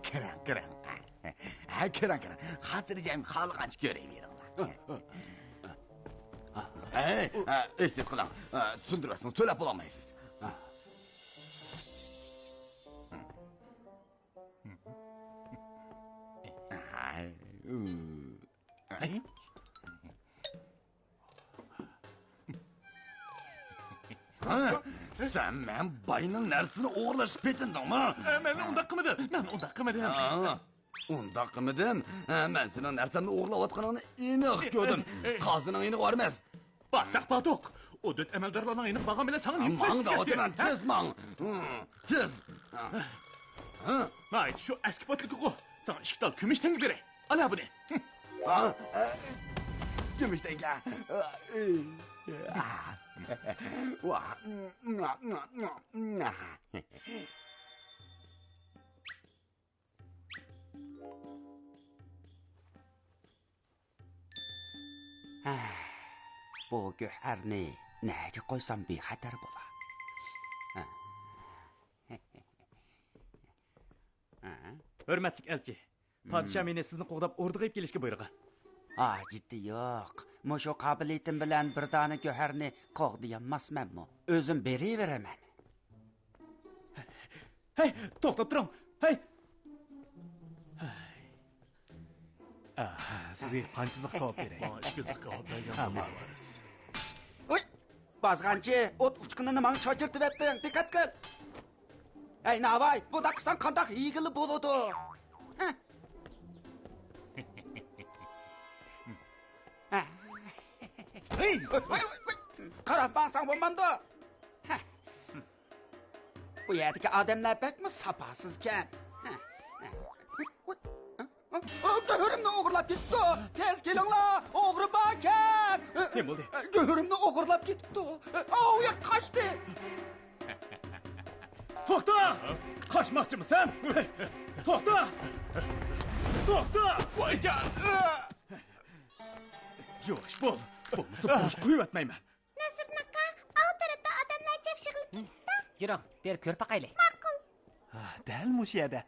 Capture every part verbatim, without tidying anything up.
كىرىڭ، كىرىڭ. ھە، كىرىڭ، كىرىڭ. خاتىرجەم خالىغانچە كۆرۈۋېرىڭلار. ھەي، ئېھتىيات قىلىڭ. چۈشەندۈرۈۋەتسىڭىز تۆلەپ بولالمايسىز. ھە؟ سەن مەن باينىڭ نەرسىنى ئوغرىلاشقا پېتىندىڭمۇ؟ ئە، مەن ئۇنداق قىلمىدىم. مەن ئۇنداق قىلمىدىم. ھە، ئۇنداق قىلمىدىم. ھە، مەن سېنىڭ نەرسەمنى ئوغرىلاۋاتقىنىڭنى ئېنىق كۆردۈم. قازىنىڭ يېنىغا بارىمىز. بارساق باردۇق. ئۇ دۆت ئەمەلدارلارنىڭ يېنىغا بارغان بىلەن ساڭا نېمە ماڭ دەۋاتىمەن، تېز ماڭ. ھە، تېز. ھە. ھاي، شۇ ئەسكى پاتلىقىغۇ. ساڭا ئىككى تال كۈمۈش تەڭگە بېرەي. ئالا بۇنى. ھە؟ ئە، كۈمۈش تەڭگە. ۋاھ. ھە، بۇ گۆھەرنى نەگە قويسام بىخەتەر بولا؟ ھە. ھە؟ ھۆرمەتلىك ئەلچى، پادىشاھ مېنى سىزنى قوغداپ ئوردىغا ئېلىپ كېلىشكە بۇيرۇغان. ھاجىتى يوق. مۇشۇ قابىلىيىتىم بىلەن بىر دانە گۆھەرنى قوغدىيالماسمەنمۇ؟ ئۆزۈم بېرىۋېرىمەن. ھەي، توختاپ تۇرۇڭ! ھەي! ھەي. ئاھ، سىزگە قانچە زىخ كاۋاپ بېرەي؟ ماڭا ئىككى زىخ كاۋاپ بەرگەن بولسا بولىسىز. ۋۇي! بازغانچى، ئوت ئۇچقۇنىنى ماڭا چاچرىتىۋەتتىڭ، دىققەت قىل! ھەي، ناۋاي، بۇنداق قىلساڭ قانداق يېگىلى بولىدۇ؟ ھە؟ ھەي! ۋۇي، ۋۇي، ۋۇي، ۋۇي! قاراپ ماڭساڭ بولمامدۇ؟ ھە. بۇ يەردىكى ئادەملەر بەكمۇ ساپاسىزكەن. ھە، ھە. ئۇ، ئۇ، ئۇ، گۆھىرىمنى ئوغرىلاپ كېتىپتۇ. تېز كېلىڭلار، ئوغرى باركەن. نېمە بولدى؟ گۆھىرىمنى ئوغرىلاپ كېتىپتۇ. ئاۋۇ يەر قاچتى. توختا! قاچماقچىمۇ سەن؟ توختا! توختا! ۋايجان! ياش بول، بولمىسا بوش قويۇۋەتمەيمەن. نەسىردىن ئاكا، ئاۋۇ تەرەپتە ئادەملەر جەپ يىغىلىپ كېتىپتۇ. يۈرۈڭ، بېرىپ كۆرۈپ باقايلى. ماقۇل. ھە، دەل مۇشۇ يەردە.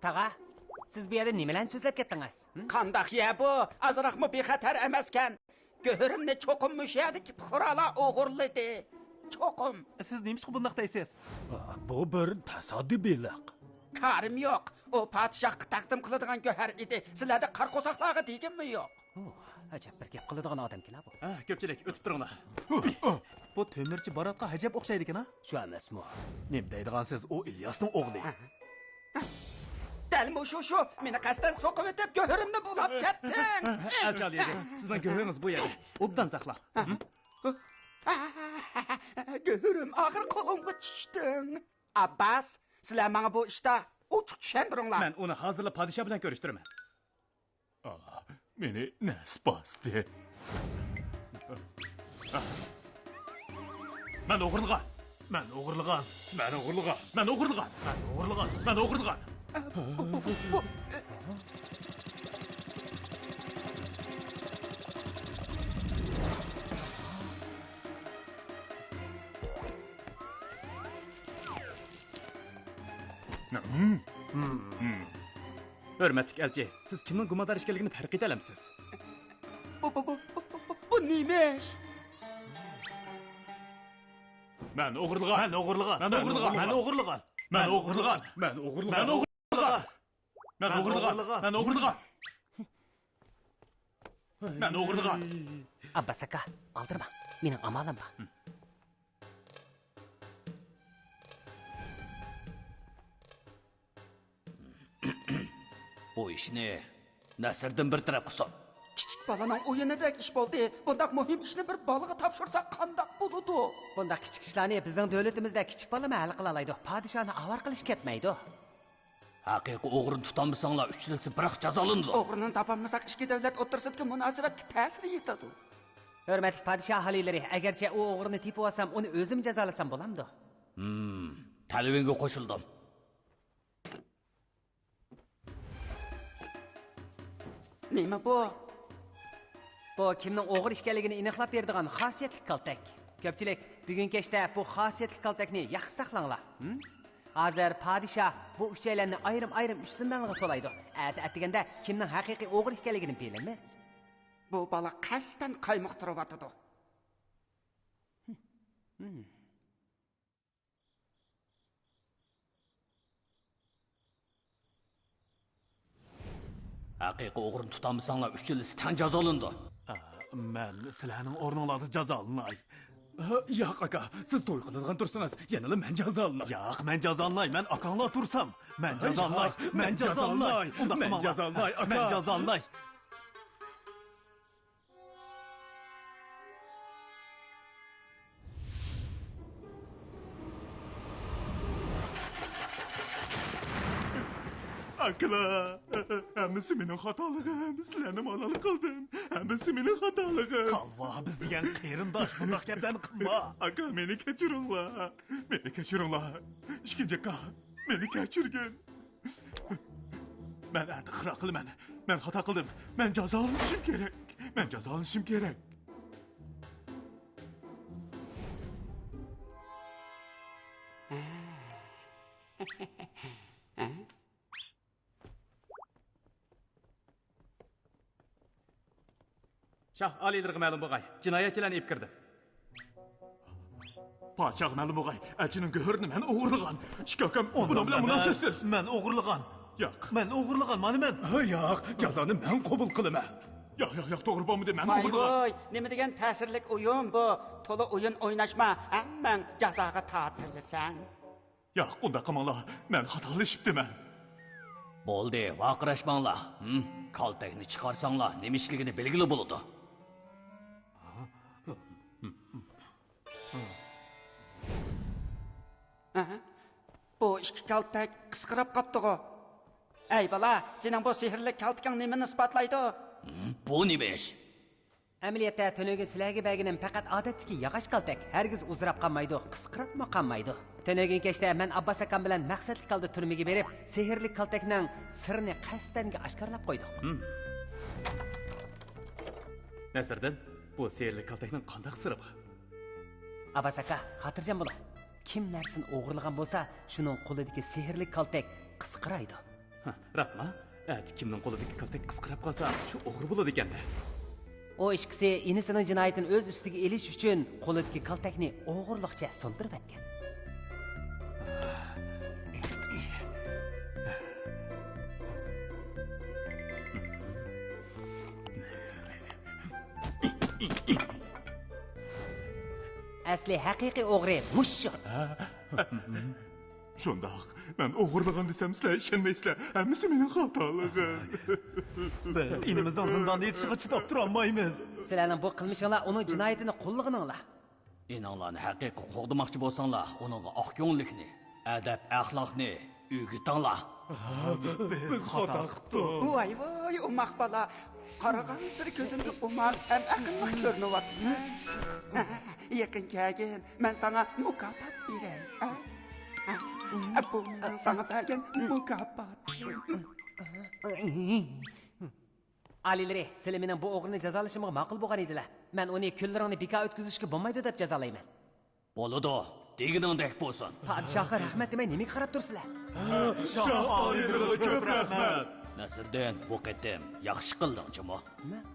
تاغا، سىز بۇ يەردە نېمىلەرنى سۆزلەپ كەتتىڭىز؟ ھە؟ قانداق يە بۇ؟ ئازراقمۇ بىخەتەر ئەمەسكەن. گۆھىرىمنى چوقۇم مۇشۇ يەردىكى پۇقرالار ئوغرىلىدى. چوقۇم. سىز نېمىشقا بۇنداق دەيسىز؟ بۇ بىر تاسادىپىيلىق. كارىم يوق. ئۇ پادىشاھقا تەقدىم قىلىدىغان گۆھەر ئىدى. سىلەردەك قارا قورساقلارغا دېگىنمۇ يوق. ئوھ، ئەجەب بىر گەپ قىلىدىغان ئادەمكەن-ھە بۇ. ھە، كۆپچىلىك، ئۆتۈپ تۇرۇڭلار. بۇ تۆمۈرچى باراتقا ھەجەپ ئوخشايدىكەن-ھە؟ شۇ ئەمەسمۇ؟ نېمە دەيدىغانسىز، ئۇ ئىلياسنىڭ ئوغلى. دەل مۇشۇ، شۇ. مېنى قەستەن سوقۇۋېتىپ، گۆھىرىمنى بۇلاپ كەتتىڭ. ئەلچى ئالىيەگە، سىزنىڭ گۆھىرىڭىز بۇ يەردە. ئوبدان ساقلاڭ. گۆھىرىم، ئاخىر قولۇمغا چۈشتۈڭ. ئابباس، سىلەر ماڭا بۇ ئىشتا ئوچۇق چۈشەندۈرۈڭلار. مەن ئۇنى ھازىرلا پادىشاھ بىلەن كۆرۈشتۈرىمەن. ئاھ، مېنى نەس باستى. مەن ئوغرىلىغان! مەن ئوغرىلىغان! مەن ئوغرىلىغان! مەن ئوغرىلىغان! مەن ئوغرىلىغان! مەن ئوغرىلىغان! بۇ، بۇ، بۇ، بۇ، بۇ. ھۆرمەتلىك ئەلچى، سىز كىمنىڭ گۇماندار ئىكەنلىكىنى پەرق ئېتەلەمسىز؟ بۇ، بۇ، بۇ نېمە ئىش؟ مەن ئوغرىلىغان! مەن ئوغرىلىغان! مەن ئوغرىلىغان! مەن ئوغرىلىغان! مەن ئوغرىلىغان! مەن ئوغرىلىغان! مەن ئوغرىلىغان! مەن ئوغرىلىغان! مەن ئوغرىلىغان! مەن ئوغرىلىغان! ئابباس ئاكا، ئالدىرىماڭ. مېنىڭ ئامالىم بار. بۇ ئىشنى نەسىردىن بىر تەرەپ قىلسۇن. كىچىك بالىنىڭ ئويۇنىدەك ئىش بولدى. بۇنداق مۇھىم ئىشنى بىر بالىغا تاپشۇرساق قانداق بولىدۇ؟ بۇنداق كىچىك ئىشلارنى بىزنىڭ دۆلىتىمىزدە كىچىك بالىمۇ ھەل قىلالايدۇ. پادىشاھنى ئاۋارە قىلىش كەتمەيدۇ. ھەقىقىي ئوغرىنى تۇتالمىساڭلار، ئۈچ يىلسى بىراق جازالىنىدۇ. ئوغرىنى تاپالمىساق، ئىككى دۆلەت ئوتتۇرىسىدىكى مۇناسىۋەتكە تەسىر يېتىدۇ. ھۆرمەتلىك پادىشاھ ئالىيلىرى، ئەگەرچە ئۇ ئوغرىنى تېپىۋالسام، ئۇنى ئۆزۈم جازالىسام بولامدۇ؟ ھىم، تەلىپىڭگە قوشۇلدۇم. نېمە بۇ؟ بۇ كىمنىڭ ئوغرى ئىكەنلىكىنى ئېنىقلاپ بېرىدىغان خاسىيەتلىك كالتەك. كۆپچىلىك، بۈگۈن كەچتە بۇ خاسىيەتلىك كالتەكنى ياخشى ساقلاڭلار. ھىم؟ ھازىر پادىشاھ بۇ ئۈچەيلەننى ئايرىم-ئايرىم ئۈچ زىندانغا سولايدۇ. ئەتە ئەتىگەندە كىمنىڭ ھەقىقىي ئوغرى ئىكەنلىكىنى بىلىمىز. بۇ بالا قەستەن قايمۇقتۇرۇۋاتىدۇ. ھىم. ھەقىقىي ئوغرىنى تۇتالمىساڭلار، ئۈچىلىسى تەڭ جازالىنىدۇ. ئا، مەن سىلەرنىڭ ئورنۇڭلاردا جازالىناي. ھە، ياق، ئاكا، سىز توي قىلىدىغان تۇرسىڭىز، يەنىلا مەن جازالىناي. ياق، مەن جازالىناي، مەن ئاكاڭلار تۇرسام. مەن جازالىناي، ياق، مەن مەن جازالىناي. جازالىناي. ئۇنداق مەن قىلماڭلار. جازالىناي، ئاكا. مەن جازالىناي. ئاكىلار، ھەممىسى مېنىڭ خاتالىقىم، سىلەرنى مالال قىلدىم، ھەممىسى مېنىڭ خاتالىقىم. كالۋا، بىز دېگەن قېرىنداش، بۇنداق گەپلەرنى قىلما. ئاكا، مېنى كەچۈرۈڭلار، مېنى كەچۈرۈڭلار. ئىككىنچى ئاكا، مېنى كەچۈرگىن. مەن ئەتە ئىقرار قىلىمەن. مەن خاتا قىلدىم. مەن جازالىنىشىم كېرەك. مەن جازالىنىشىم كېرەك. شاھ ئالىيلىرىغا مەلۇم بولغاي، جىنايەتچىلەرنى ئېلىپ كىردىم. پادىشاھقا مەلۇم بولغاي، ئەلچىنىڭ گۆھىرىنى مەن ئوغرىلىغان. ئىككى ئاكام بۇنىڭ بىلەن مۇناسىۋەتسىز. مەن ئوغرىلىغان. ياق. مەن ئوغرىلىغان، مانا مەن. ھە، ياق، جازانى مەن قوبۇل قىلىمەن. ياق، ياق، ياق، توغرا بولمىدى، مەن ۋاي ئوغرىلىغان. ۋاي، نېمە دېگەن تەسىرلىك ئويۇن بۇ؟ تولا ئويۇن ئويناشما، ھەممەڭ جازاغا تارتىلىسەن. ياق، ئۇنداق قىلماڭلار، مەن خاتالىشىپتىمەن. بولدى، ۋارقىراشماڭلار. ھىم، كالتەكنى چىقارساڭلار، نېمە ئىشلىكىنى بىلگىلى بولىدۇ. ھە؟ بۇ ئىككى كالتەك قىسقىراپ قاپتىغۇ؟ ئەي بالا، سېنىڭ بۇ سېھىرلىك كالتىكىڭ نېمىنى ئىسپاتلايدۇ؟ ھىم، بۇ نېمە ئىش؟ ئەمەلىيەتتە، تۈنۈگۈن سىلەرگە بەرگىنىم پەقەت ئادەتتىكى ياغاچ كالتەك، ھەرگىز ئۇزىراپ قالمايدۇ، قىسقىراپمۇ قالمايدۇ. تۈنۈگۈن كەچتە مەن ئابباس ئاكام بىلەن مەقسەتلىك ھالدا تۈرمىگە بېرىپ، سېھىرلىك كالتەكنىڭ سىرىنى قەستەنگە ئاشكارىلاپ قويدۇق. ھىم. نەسىردىن، بۇ سېھىرلىك كالتەكنىڭ قانداق سىرى بار؟ ئابباس ئاكا، خاتىرجەم بولۇڭ. كىم نەرسىنى ئوغرىلىغان بولسا، شۇنىڭ قولىدىكى سېھىرلىك كالتەك قىسقىرايدۇ. ھە، راستما؟ ئەتە كىمنىڭ قولىدىكى كالتەك قىسقىراپ قالسا، شۇ ئوغرى بولىدىكەن-دە. ئۇ ئىككىسى ئىنىسىنىڭ جىنايىتىنى ئۆز ئۈستىگە ئېلىش ئۈچۈن قولىدىكى كالتەكنى ئوغرىلىقچە سۇندۇرۇۋەتكەن. ئەسلى ھەقىقىي ئوغرى مۇشۇ. شۇنداق. مەن ئوغرىلىغان دېسەم، سىلەر ئىشەنمەيسىلەر. ھەممىسى مېنىڭ خاتالىقىم. بىز ئىنىمىزنىڭ زىنداندا يېتىشىغا چىداپ تۇرالمايمىز. سىلەرنىڭ بۇ قىلمىشىڭلار ئۇنىڭ جىنايىتىنى قوللىغىنىڭلار. ئىنىڭلارنى ھەقىقىي قوغدىماقچى بولساڭلار، ئۇنىڭغا ئاق كۆڭۈللۈكنى، ئەدەپ-ئەخلاقنى ئۆگىتىڭلار. بىز خاتا قىپتۇق. ۋاي ۋاي، ئوماق بالا. قارىغانسېرى كۆزۈمگە ئوماق ھەم ئەقىللىق كۆرۈنۈۋاتىسەن. يېقىن كەلگىن، مەن ساڭا مۇكاپات بېرەي. ھە؟ ھە؟ بۇ مېنىڭ ساڭا بەرگەن مۇكاپاتىم. ئالىيلىرى، سىلەر مېنىڭ بۇ ئوغرىنى جازالىشىمغا ماقۇل بولغان ئىدىلە. مەن ئۇنى كۈنلىرىڭنى بىكار ئۆتكۈزۈشكە بولمايدۇ دەپ جازالايمەن. بولىدۇ، دېگىنىڭدەك بولسۇن. پادىشاھقا رەھمەت دېمەي نېمىگە قاراپ تۇرىسىلەر؟ شاھ ئالىيلىرىغا كۆپ رەھمەت. نەسىردىن، بۇ قېتىم ياخشى قىلدىڭ جۇمۇ. مەن